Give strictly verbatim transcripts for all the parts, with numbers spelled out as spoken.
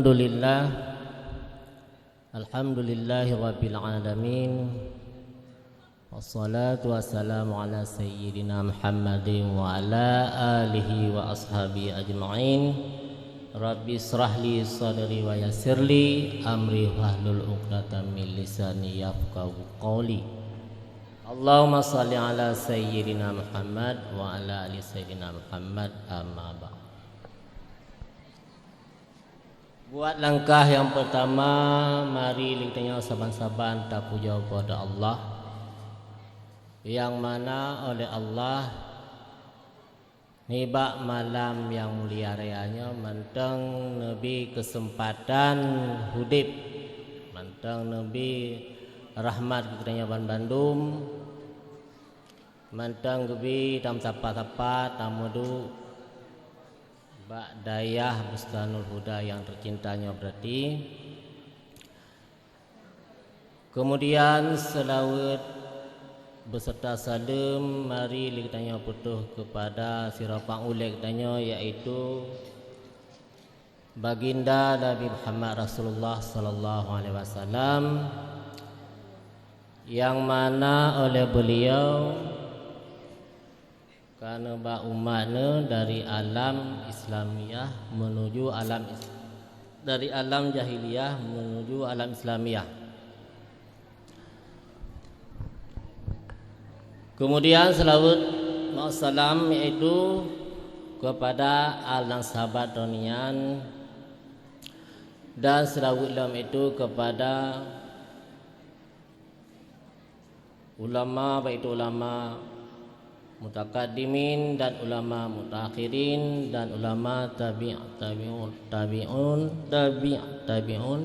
Alhamdulillah. Alhamdulillahi rabbil alamin. Wassalatu wassalamu ala sayyidina Muhammadin wa ala alihi wa ashabihi ajma'in. Rabbi israh li sadri wa yassir li amri wahlul 'uqdatam min lisani yafqahu qawli. Allahumma shalli ala sayyidina Muhammad wa ala ali sayyidina Muhammad, amma ba'd. Buat langkah nyang peurtama, mari lé geutanyoe saban-saban tapujoe keupada Allah, nyang mana oleh Allah nibak malam nyang mulia raya nyoe mantong neubi keuseumpatan udeb, mantong neubi rahmat keu geutanyoe banmandum, mantong geubi tameusapat-sapat tameuduek bak dayah Bustanul Huda nyang teucinta nyoe, berarti. Keumudian seulaweuet beuseurta saleuem mari lé geutanyoe putôh keupada sidroe pang ulée geutanyoe, yaitu Baginda Nabi Muhammad Rasulullah sallallahu alaihi wasallam, nyang mana oleh beuliau ka neuba umat neuh dari alam Islamiah meunuju alam Is-, dari alam jahiliyah meunuju alam Islamiah. Keumudian seulaweuet salam yaitu keupada al dan sahabat droeneuh nyan, dan seulaweuet lom yaitu keupada ulama, baik itu ulama mutakaddimin dan ulama mutaakhirin dan ulama tabi', tabi'un, tabi'un, tabi', tabi'un.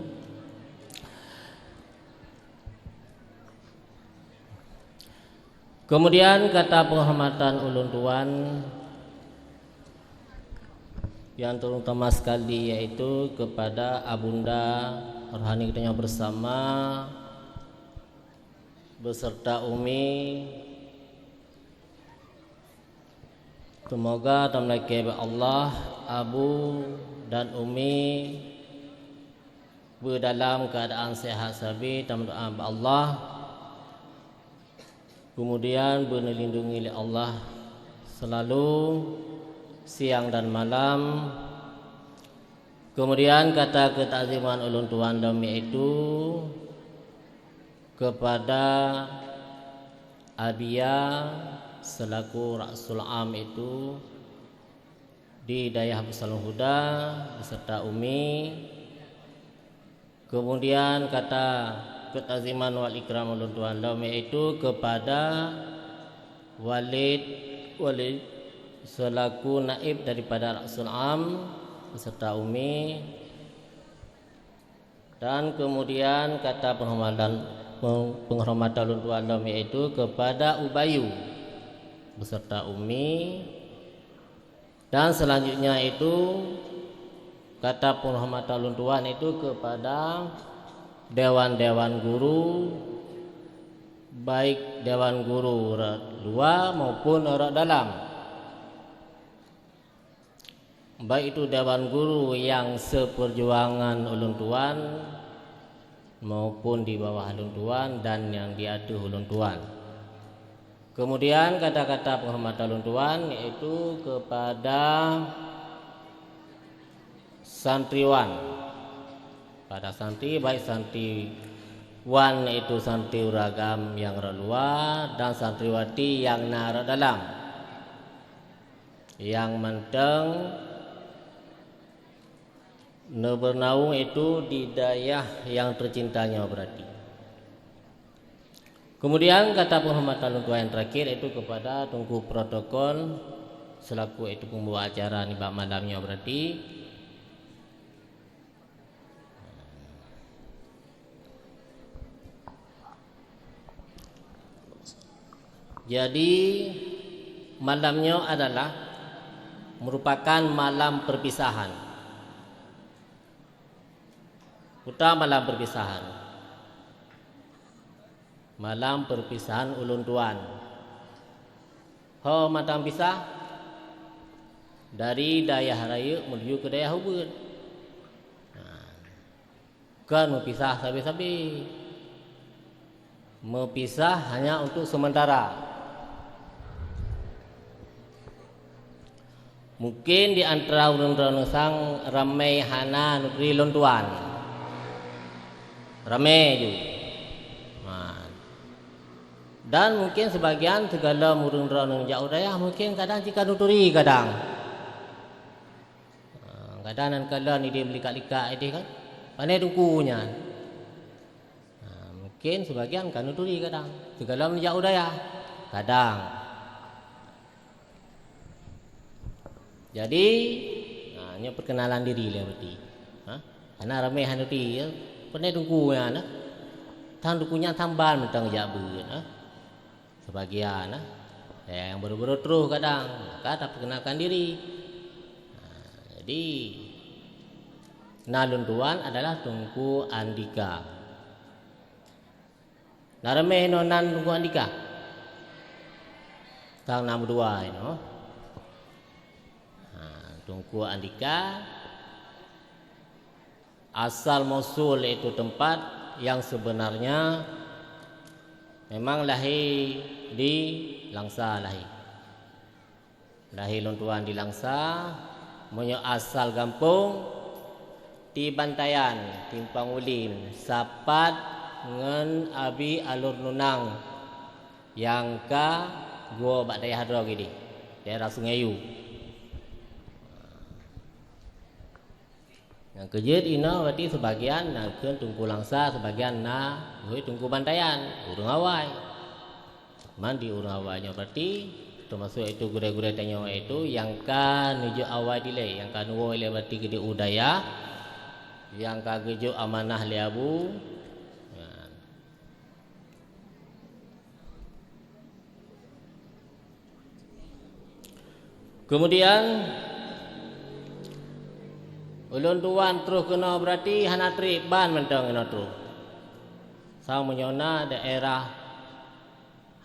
Keumudian kata peunghormatan ulôn tuan nyang teurutama sekali yaitu keupada Abunda Rohani geutanyoe beusama beuseurta Umi. Seumoga tameulakée bak Allah, Abu dan Umi beudalam keuadaan seuhat sabe, tameudoá bak Allah, keumudian beuneulindungi lé Allah seulalu siang dan malam. Keumudian kata keutakziman ulôn tuan lom yaitu keupada Abia seulaku Rasul Am yaitu di Dayah Bustanul Huda beuseurta Umi. Keumudian kata keutakziman wal ikram ulôn tuan lom yaitu keupada Walid, Walid seulaku naib daripada Rasul Am beuseurta Umi. Dan keumudian kata peunghormatan, peunghormatan ulôn tuan lom yaitu keupada Ubayu beuseurta Umi. Dan seulanjutnya itu kata peunghormatan ulôn tuan itu keupada dewan-dewan guru, baik dewan guru rot luwa maupun rot dalam. Baik itu dewan guru nyang seupeujuangan ulôn tuan, maupun di bawah ulôn tuan dan nyang di ateueh ulôn tuan. Keumudian kata-kata peunghormatan ulôn tuan yaitu keupada santriwan. Pada santri, baik santriwan yaitu santri ureueng agam nyang rot luwa dan santriwati nyang na rot dalam. Nyang mantong neubeurnaung itu di dayah nyang teucinta nyoe berarti. Keumudian kata peunghormatan ulôn tuan nyang teurakhir yaitu keupada teungku protokol seulaku yaitu peumbawa acara nibak malam nyoe berarti. Jadi, malam nyoe adalah meurupakan malam peurpisahan. Peue malam peurpisahan? Malam peurpisahan ulôn tuan. Ho mantong pisah dari dayah rayeuk menuju keu dayah ubeut. Nah, Bukan meupisah sabe-sabe. Meupisah hanya untuk sementara. Mungkin di antara ureuëng droeneuh sang ramé hana neuturi lôn tuan. Ramé ju. Ha. Dan mungkin sebagian sigohlom ureuëng droeneuh jak u dayah mungkin kadang jika neuturi kadang. Ha, kadang nan kalon idéh meulikak-likak idéh kan. Pane teungku nyan. Ha, mungkin sebagian ka neuturi kadang. Sigohlom jak u dayah. Kadang. Jadi, ha, nyoe perkenalan diri lé berarti. Ha? Karena ramé hana neuturi, ya. Pane teungku nyan, ha? Tang teungku nyan tamban mantong jak beuet, ha? Sebagian, ha? Yang baru-baru terus kadang, maka tak perkenalkan diri. Ha, jadi, na lôn tuan adalah Teungku Andika. Na ramé inoe nan Teungku Andika? Sang na meudua inoe. Ha, Teungku Andika asal mausul yaitu tempat yang sebenarnya memang lahé di Langsa lahé. Lahé lôn tuan di Langsa, meunyoe asal gampông di Bantayan, Simpang Ulim, sapat ngon Abi Alur Nunang nyang ka geuwoe bak dayah droe geuh di daerah Sungai Yu. Nyang keujeuet inoe berarti sebagian na kheun Teungku Langsa, sebagian na kheun Teungku Bantayan, ureuëng awai. Man di ureuëng awai nyoe berarti teumasuk itu gurée-gurée tanyoe itu nyang ka neujok awai dilée, nyang ka neuwoe ilée berarti keu di u dayah, nyang ka geujok amanah lé Abu. Nyan. Kemudian, ulôn tuan troh keunoe berarti hana treb ban mantong keunoe troh. Sang meunyoe na daerah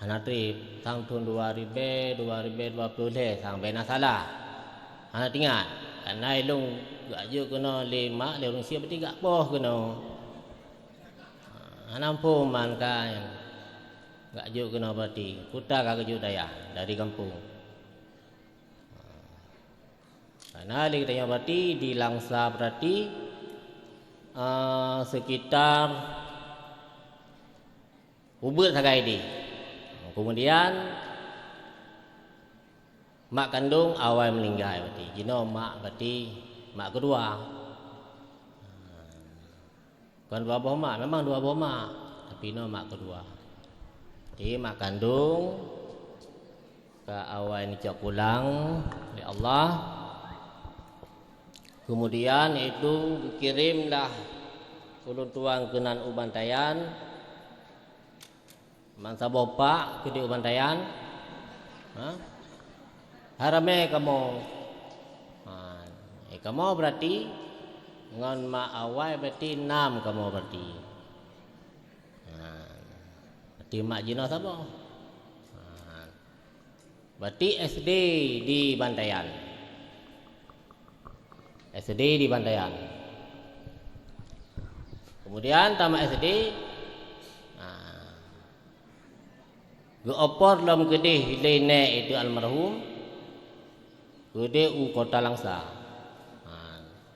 hana treb, sang thon dua ribée, dua ribée dua ploh lhée, sang bena salah. Hana tingat, karena ilôn gak jok keunoe lé mak lé ureuëng sie berarti gak poh keunoe. Hana muphom man ka nyan. Gak jok keunoe berarti, kuta ka geujok dayah dari gampông. Karena lé geutanyoe berarti di Langsa berarti, eh, sekitar ubeut sagai di. Kemudian mak kandong awai meuninggai berarti. Jinoe mak berarti mak keudua. Kon dua boh mak, memang dua boh mak, tapi inoe mak keudua. Jadi mak kandong ka awai neucok pulang lé Allah. Kemudian itu geukirém lah ulôn tuan keunan u Bantayan. Man saboh pak keudéh u Bantayan. Ha? Hai ramé kamoe. Ha, eh, kamoe berarti ngon mak awai berarti nam kamoe berarti. Ha, berarti mak jinoe saboh. Ha, berarti S D di Bantayan. S D di Bantayan. Kemudian tamat S D, ha, geuopor lom keudéh lé nèk itu almarhum, keudéh u Kota Langsa. Ha,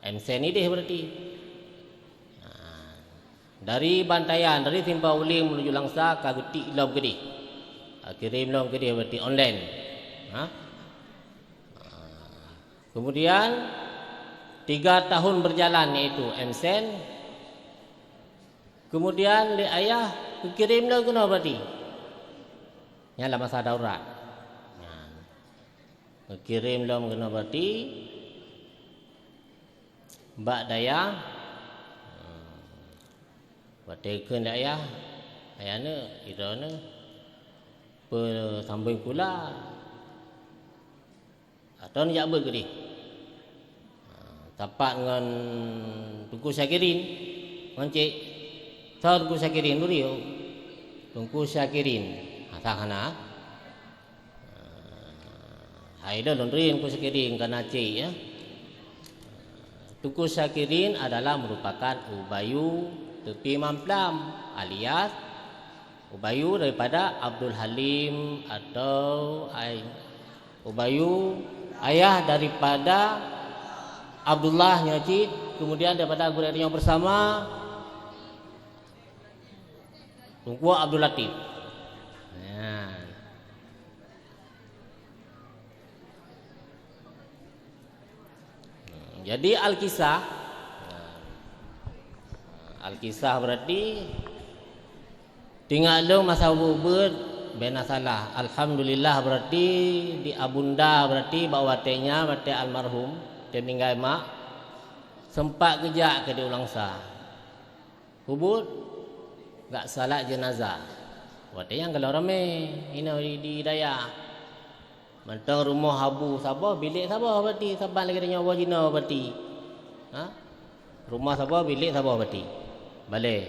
M Sen idéh berarti. Ha, dari Bantayan, dari Simpang Ulim menuju Langsa ka geutik lom keudéh. Ha, kirém lom keudéh berarti online. Ha? Ha. Kemudian, tiga tahun berjalan, yaitu M Sen. Kemudian, lé ayah geukirém lom keunoe berarti. Nyan lam masa darurat. Nyan. Geukirém lom keunoe berarti bak dayah. Watée kheun lé ayah, "Ayah neuh, droeneuh peusambeng kula." Atau neujak beuet keudéh. Ha, sapat ngon Teungku Syakirin, ngon cék. Soe Teungku Syakirin, turi? Teungku Syakirin. Ha, sang hana. Ha, hai lôn, lôn turi Teungku Syakirin, ka na cék, ya. Teungku Syakirin adalah merupakan ubayu teupie mamplam alias ubayu daripada Abdul Halim atau ay-, ubayu ayah daripada Abdullah nyoe cit, kemudian daripada gurée nyoe bersama Teungku Abdul Latif. Nah. Hmm, jadi Alkisah, Alkisah berarti tingat lôn masa ubeut-ubeut bena salah. Alhamdulillah berarti di Abunda berarti bak watée nyan, watée almarhum, watée meninggai mak, sempat geujak keu di Ulangsa. Ubeut gak salat jeunazah. Watée nyan golom ramé inoe di, di dayah. Mantong rumoh abu saboh, bilék saboh berarti, saban lagée tanyoe woe jinoe berarti. Ha? Rumoh saboh, bilék saboh berarti. Balée.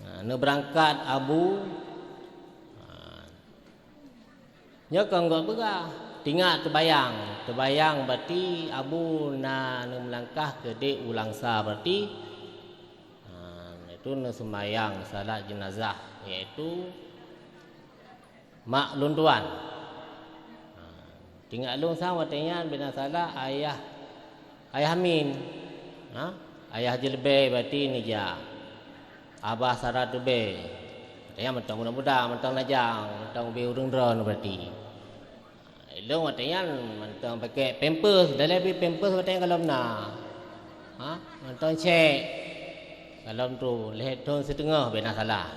Ha, neubeurangkat abu. Ha. Nyoe kon gok peugah. Tingat teubayang. Teubayang berarti abu na neumeulangkah keudeh u Langsa berarti. Ha, itu neuseumayang salat jeunazah, yaitu mak lôn tuan. Ha, tingat lôn sang watée nyan bina salah ayah, ayah Amin. Ha? Ayah Jelebée berarti nija. Abah Sara Tube. Watée nyan mantong budak-budak, mantong lajang, mantong ubé ureuëng droe berarti. Ilong watée nyan mantong pakai pampers, dalai pi pampers watée nyan golom na. Ha? Mantong cek. Golom tu, lhée thon siteungoh bina salah.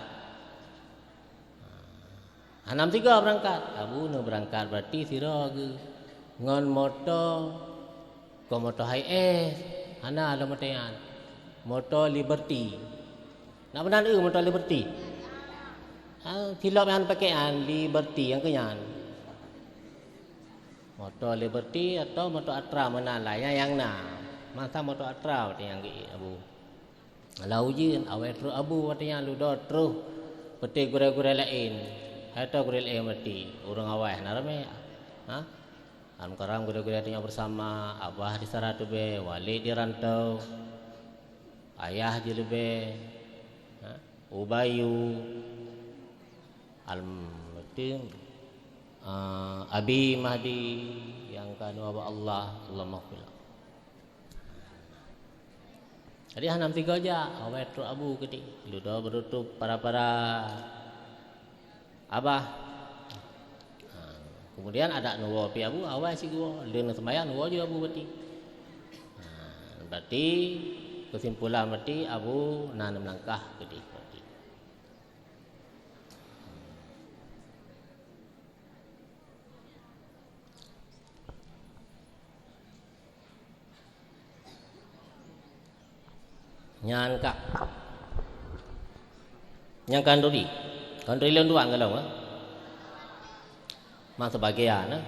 Hana meusigoe beurangkat. Abu neubeurangkat berarti sidroe geuh ngon moto, kon moto Hiace, hana lom moto nyan. Moto Liberty. Nak meunan eu moto Liberty? Ah, silop nyan pakaian Liberty nyang keu nyan. Moto Liberty atau moto Atra meunan lah, nyan nyang na. Masa moto Atra watée nyang geuék Abu. Lam ujeuen, awai trok abu watée nyan ludoe troh peuté gurée-gurée laén. Hai toh gurée laén berarti ureuëng awai hana ramé. Ha? Almukarram gurée-gurée tanyoe bersama, Abah di Sara Tube, Walid di Rantau, Ayah Jelebée, ha? Ubayu, Alm-, itu, ah, Abi Mahdi nyang ka neuba bak Allah, Allahumma ghfir. Jadi hana meusigoe jak, awai trok abu keudeh. Ludoe beurutôb para-para abah. Ha, kemudian adak neuwoe pi abu, awai sigoe. Lheueh neuseumayang neuwoe ju abu berarti. Ha, berarti keusimpulan berarti abu na neumeulangkah keudeh berarti. Nyan ka. Nyan khanduri. Khanduri lôn tuan golom, eh? Mang sebagian, eh?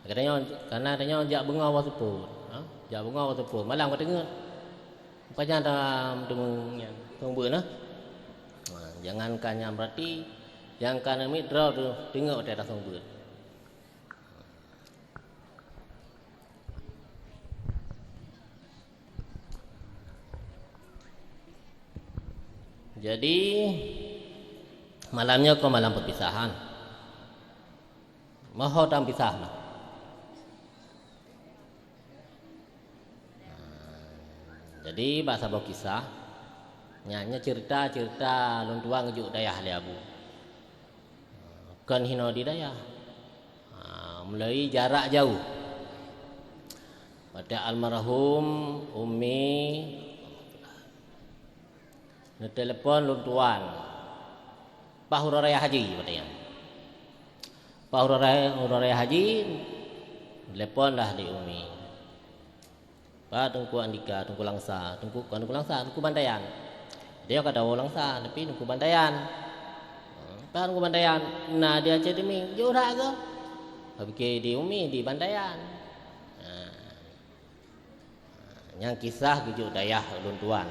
Geutanyoe, kana tanyoe jak beungoh bak seupôt, ha? Jak beungoh bak seupôt, malam ka teungeut. Bukan nyan ta meuteumé nyan, seumeubeuet na. Ha, jangankan nyan berarti, nyang ka neumiet droe tu teungeut watée taseumeubeuet. Jadi, malam nyoe kon malam perpisahan. Moho tampisah na. Jadi, bak saboh kisah, nyan nyoe cerita-cerita lôn tuan geujok dayah lé abu. Kon hinoe di dayah. Ha, meulai jarak jauh. Watée almarhum Umi neutelepon lôn tuan. Paih uroe raya haji watée nyan. Paih uroe raya, uroe raya haji, telepon lah di Umi. Pak Teungku Andika, Teungku Langsa, Teungku, kon Teungku Langsa, Teungku Bantayan. Dia ka dawa Langsa, tapi Teungku Bantayan. Pak Teungku Bantayan, na di Aceh Teumieng, jok that ke? Habis di Umi, di Bantayan. Ha. Nyang kisah geujok dayah ulôn tuan.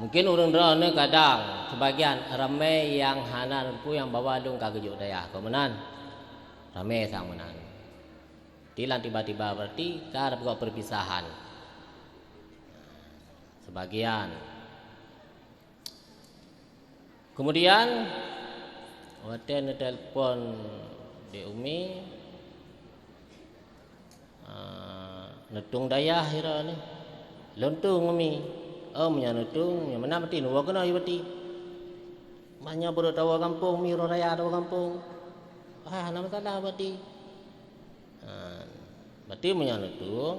Mungkin ureuëng droeneuh kadang, sebagian ramé nyang hana neuteupeue nyang bahwa lôn ka geujok dayah, kon meunan? Ramé sang meunan. Ilang tiba-tiba berarti ka ada peugot perpisahan. Sebagian. Kemudian, watée neutelepon di Umi, ah, neutueng dayah sidroe nyoe. Lôn tueng Umi. Oh, meunyoe neutueng, nyoe meunan berarti neuwoe keunoe berarti. Meunyoe beureuek tawoe gampông, Umi, uroe raya tawoe gampông. Ah, hana masalah berarti. Ha, berarti meunyoe neutueng,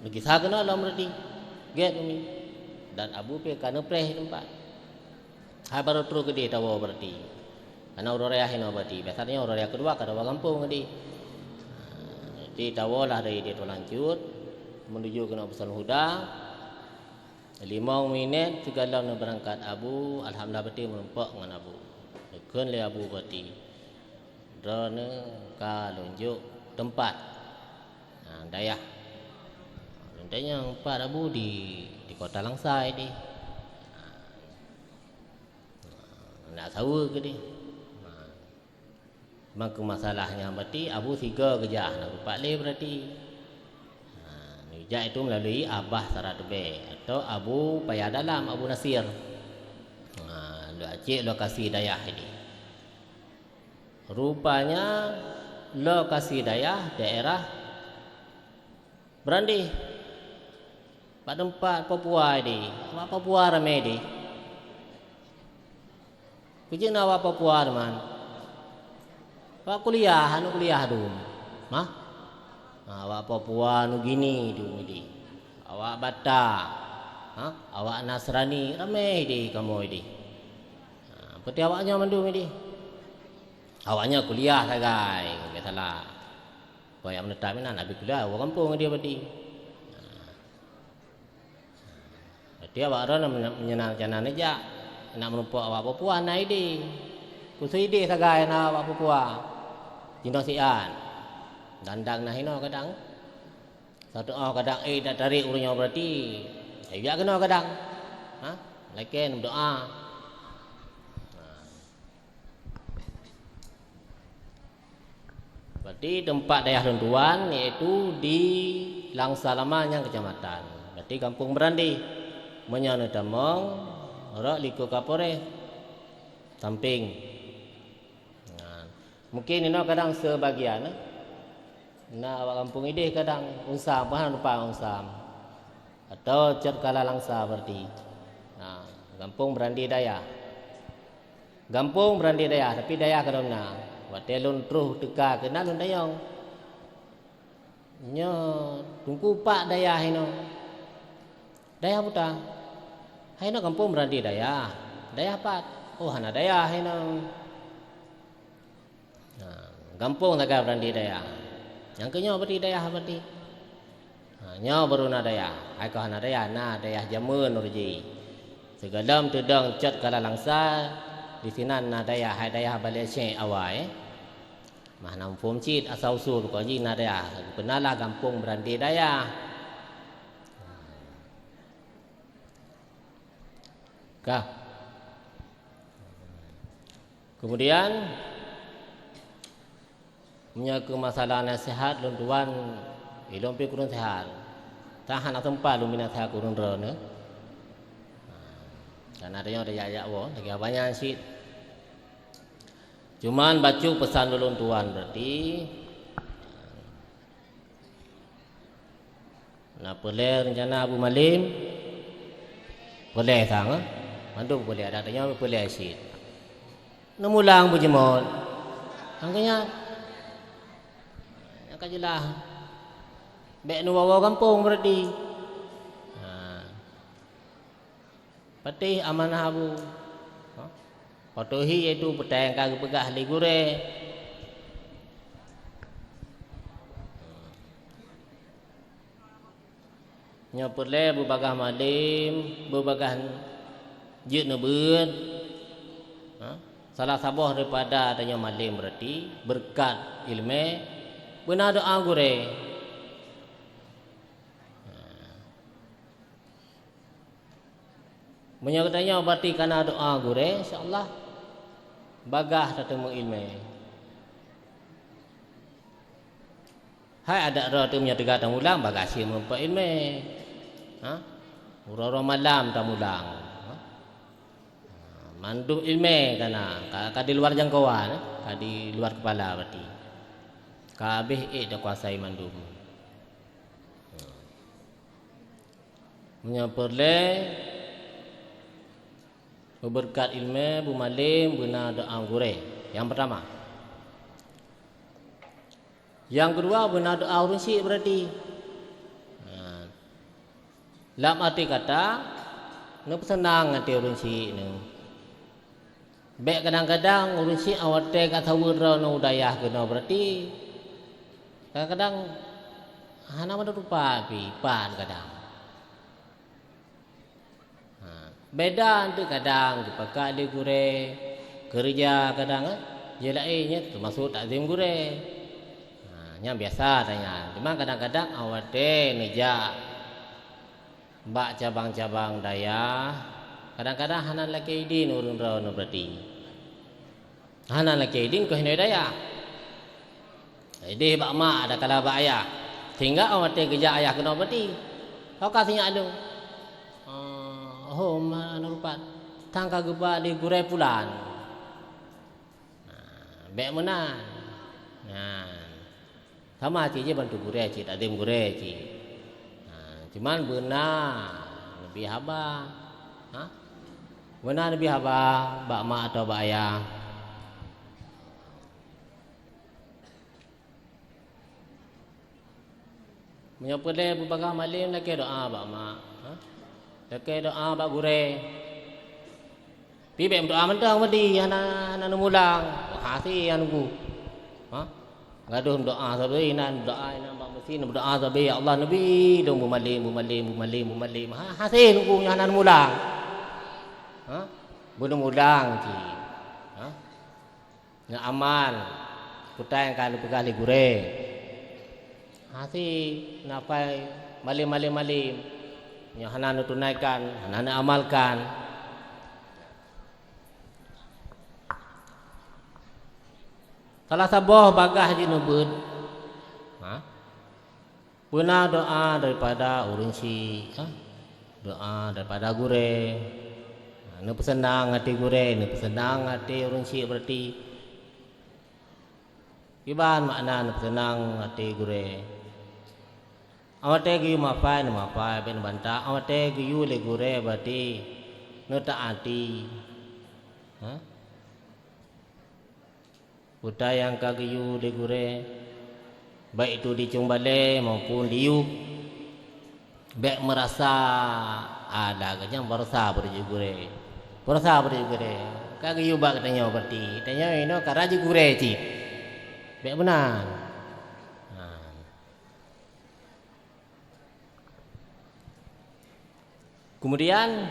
neugisa keunoe lom berarti. Gét Umi. Dan Abu pih ka neupreh teumpat. Hai barô troh keudeh tawoe berarti. Karena uroe raya hinoe berarti. Biasanya uroe raya keudua ka tawoe gampông keudeh. Ha, jadi tawoe lah dari Dayah Lancut menuju keunoe Busan Huda. Limong minét sigohlom neubeurangkat Abu, alhamdulillah berarti meurumpok ngon Abu. Geukheun lé Abu berarti, "Droeneuh ka lôn jok teumpat, ha, dayah." Lôn tanyong teumpat Abu di, di Kota Langsa ideh. Ha, na saweue keudeh. Ha. Maka masalah nyan berarti Abu sigoe geujak, na rupat lé berarti. Ha, neujak itu melalui Abah Sara Teubèe atau Abu Paya Dalam, Abu Nasir. Ha, lo-, cit lokasi dayah ini. Rupanya lokasi dayah daerah Brandih. Bak teumpat Papua deh, awak Papua ramé deh. Keujeut na awak Papua teuma. Awak kuliah, aneuk kuliah dum. Hah? Ha, awak Papua Nugini dum deh. Awak Batak. Ha? Awak Nasrani ramé deh kamoe deh. Ha, berarti awak nyoe mandum deh. Awak nyoe kuliah sagai, nggak salah. Kok nyang meuneutam inan, habéh kuliah, woe gampông dia berarti. Berarti awak droe meunyo-, meunyoe na rencana neujak, nak meurumpok awak Papua na ideh. Khusos ideh sagai na awak Papua. Jinoe sian. Dandang na hinoe kadang. Satu oh kadang, eh, dak tarék ureueng nyoe berarti. Eh, jak keunoe kadang. Ha? Lakée meudoa. Ha. Berarti teumpat dayah lôn tuan, yaitu di Langsa Lama nyang kecamatan. Berarti Gampông Meurandeh. Meunyoe neutamong, rot likot Kapolres sampéng. Nah, mungkin inoe kadang sebagian, eh. Na awak gampông ideh kadang Unsam, bah numpang Unsam. Atau cot kala Langsa berarti. Nah, Gampông Meurandeh Dayah. Gampông Meurandeh Dayah, tapi dayah keudroe na. Watée lôn troh teuka keunan lôn tanyong, "Nyoe Teungku pat dayah inoe?" "Dayah peue ta?" "Hai inoe Gampông Meurandeh Dayah." "Dayah pat?" "Oh, hana dayah inoe." Ha, gampông sagai Meurandeh Dayah. Nyang keu nyoe berarti dayah berarti. Ha, nyoe baru na dayah. Hai kah na dayah, na dayah jameun ureueng jih. Sigohlom teudong cot kala Langsa, disinan na dayah, hai dayah Balek Syekh awai. Mah na muphom cit asal usul ko jih na dayah. Keunalah Gampông Meurandeh Dayah. Kah. Kemudian, meunyoe keu masalah naseuhat lôn tuan, ilôn pih kureueng seuhat. Tan hana teumpat lôn bri naseuhat keu ureueng droeneuh. Karena tanyoe tajak-jak woe, lagée banyak cit. Cuman bacut peusan lôn tuan berarti, na peureulée reuncana Abu Malim, peureulée sang, eh? Mandum peureulée, adat tanyoe peureulée cit. Neumulang beujeuet. Nyang keu nyan. Nyang ka jeulaih. Bék neuwoe-woe gampông berarti. Ha. Patéh amanah Abu. Ha? Patuhi yaitu peue nyang ka geupeugah lé gurée. Nyoe peureulée beubagaih malem, beubagaih jeuet neubeuet. Ha? Salah saboh daripada tanyoe malem berarti beureukat iéleumé, beuna doá gurée. Ha. Meunyoe geutanyoe berarti kana doá gurée, insya Allah bagaih tateumé iéleumé. Hai adak droe teuh meunyoe teuga tamulang, bagaséh meurumpok iéleumé. Ha? Uroe-uroe malam tamulang. Ha? Mandum iéleumé ka na, ka, ka di luar jangkauan, eh, ka di luar keupala berarti. Ka habéh ék takuasai mandum. Meunyoe peureulée, beubeureukat iéleumé, beumalém, beuna doá gurée. Nyang peurtama. Nyang keudua, beuna doá ureuëng syik berarti. Nah, lam arti kata, neupeuseunang até ureuëng syik nyoe. Bék kadang-kadang ureuëng syik awai tée ka saweue droeneuh u dayah keunoe berarti. Kadang-kadang hana meurupa pih pan kadang. Ha, beda eunteuk kadang geupakat lé gurée, keureuja kadang, eh, jih laén nyan teumasok takzim gurée. Ha, nyan biasa tanyan. Cuma kadang-kadang awai tée neujak bak cabang-cabang dayah, kadang-kadang hana lakée idin ureuëng droeneuh berarti. Hana lakée idin keu hinoe dayah. Ideh bak mak, ada kala bak ayah. Sehingga awai tée geujak ayah keunoe berarti. Kau ka sinyak lôn. Oh, ma na rupat. Tang ka geuba lé gurée pulan. Nah, bék meunan. Nyan. Sama cit jih bantu gurée cit, takzim gurée cit. Nah, cuman beuna neubi haba. Ha? Beuna neubi haba bak mak atau bak ayah. Meunyoe peureulée beubagaih malém, lakée doá bak mak, ha? Lakée doá bak gurée. Pih bék meudoá mantong, meuti hana, hana neumulang. Hase nyang nunggu. Ha? Gadôh meudoá sabe inan, doá inan bak meusin, meudoá sabe, "Ya Allah, neubi lôn beumalém, beumalém, beumalém, beumalém." Ha, hase nunggu nyoe hana neumulang. Ha? Beuneumulang cit. Ha? Ngon amal, peue nyang ka neupeugah lé gurée. Hase nafai malém-malém-malém, nyang hana neutunaikan, hana neuamalkan. Salah saboh bagaih jih neubeuet, ha? Beuna doá daripada ureuëng syik, ha? Doá daripada gurée. Ha, neupeuseunang até gurée, neupeuseunang até ureuëng syik berarti. Kiban makna neupeuseunang até gurée. Awai tée geuyue mafai, neumafai, bék neubanta. Awai tée geuyue lé gurée berarti neutaati. Ha? Peue nyang ka geuyue lé gurée, baik itu di cong balée maupun di yub, bék meurasa ada geuh nyang baroesa beureujeuet gurée. Baroesa beureujeuet gurée. Ka geuyue bak geutanyoe berarti, tanyoe inoe ka rayeuk gurée cit. Bék meunan. Ha. Keumudian,